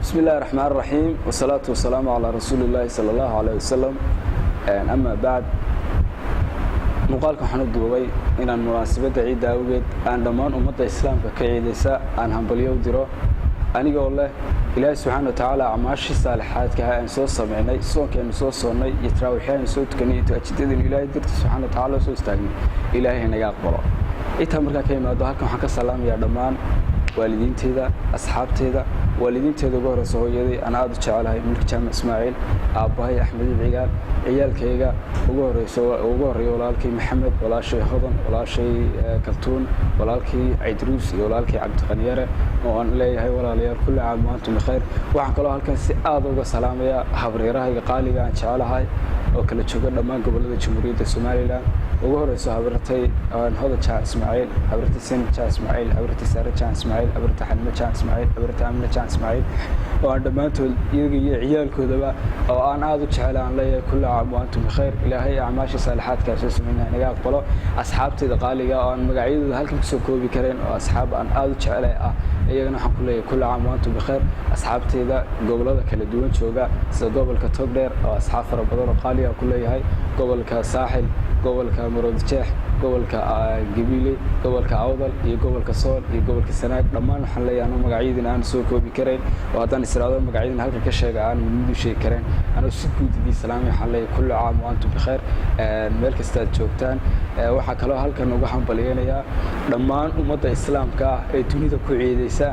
بسم الله الرحمن الرحيم، والصلاة والسلام على رسول الله صلى الله عليه وسلم، أما بعد. Muuqaalka waxaan u duubay inaan munaasabadda ciidda awgeed aan dhammaan ummadda Islaamka ka ciidaysa aan hambalyo u diro, anigoo leh Ilaahay subxaana wa tacaala acmaashii saalixaadka ah aan soo sameynay, soonkeenu soo soonnay iyo taraawiixyanu aynu soo tukanay iyo tuajidadaynu Ilaahay darti subxana wa tacala soo istaagnay, Ilaahay naga aqbalo. Intaa markaan ka imaado, halkan waxaan ka salaamayaa dhammaan waalidiinteeda, asxaabteeda. Waalidiinteeda ugu horeysa hooyaday aan aada u jecelahay, Mulki Jaamac Ismaaciil, aabbahay Axmed Cigaal, ciyaalkayga ugu horeyso, ugu horreeya walaalkay Maxamed, walaashay Hodan, walaashay Kaltuun, walaalkay Caydruus iyo walaalkay Cabdiqaniyare, oo aan leeyahay: "Walaalayaal, كل عام وأنتم بخير." Waxaan kaloo halkan si aada uga salaamayaa habaryarahayga qaaliga aan jecelahay oo kala jooga dhammaan gobollada Jamhuuriyadda Somaliland. Ugu horeyso habartay Hodan Jaac Ismaaciil, habartay Sen Jaac Ismaaciil, habartay Saare Jaac Ismaaciil, habartay Xalimo Jaac Ismaaciil, habartay Amine Jaac Ismaaciil, oo aan dhammaantood iyaga iyo ciyaalkoodaba oo aan aada u jecela aan leeyahay: "كل عام وأنتم بخير." Ilaahay acmaashii saalixaadkaa soo sameynaya naga aqbalo. Asxaabtayda qaaliga oo aan magacyadooda halkan kusoo koobi karayn, oo asxaab aan aada u jecelay ah, iyagana waxaan ku leeyahay: "كل عام وأنتم بخير." Asxaabtayda gobollada kala duwan jooga, sida gobolka Togdheer oo asxaab fara badan oo qaaliga ku leeyahay, gobolka Saaxil, gobolka Maroodijeex, gobolka Gabiile, gobolka Awdal iyo gobolka Sool iyo gobolka Sanaag, dhammaan waxaan leeyahay, anuu magacyadiina aan soo koobi karayn oo haddaan israado magacyadiina halkan ka sheega aan mid u sheegi karayn, anuu si guud idii salaamay, waxaan leeyahay: "كل عام وأنتم بخير" meel kasta aad joogtaan. Waxaa kaloo halkan uga hambalyeynayaa dhammaan ummadda Islaamka ah ee dunida ku ciidaysa,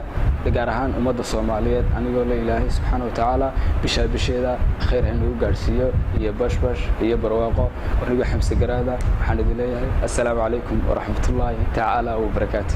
gaar ahaan ummadda Soomaaliyeed, anigoo le Ilaahay subxaana wa tacaala bishaa bisheeda khayr haynagu gaadhsiiyo iyo bashbash iyo barwaaqo. Anigoo Xamse Garaada waxaan idin leeyahay: assalaamu calaykum waraxmatullaahi tacaala wabarakaatu.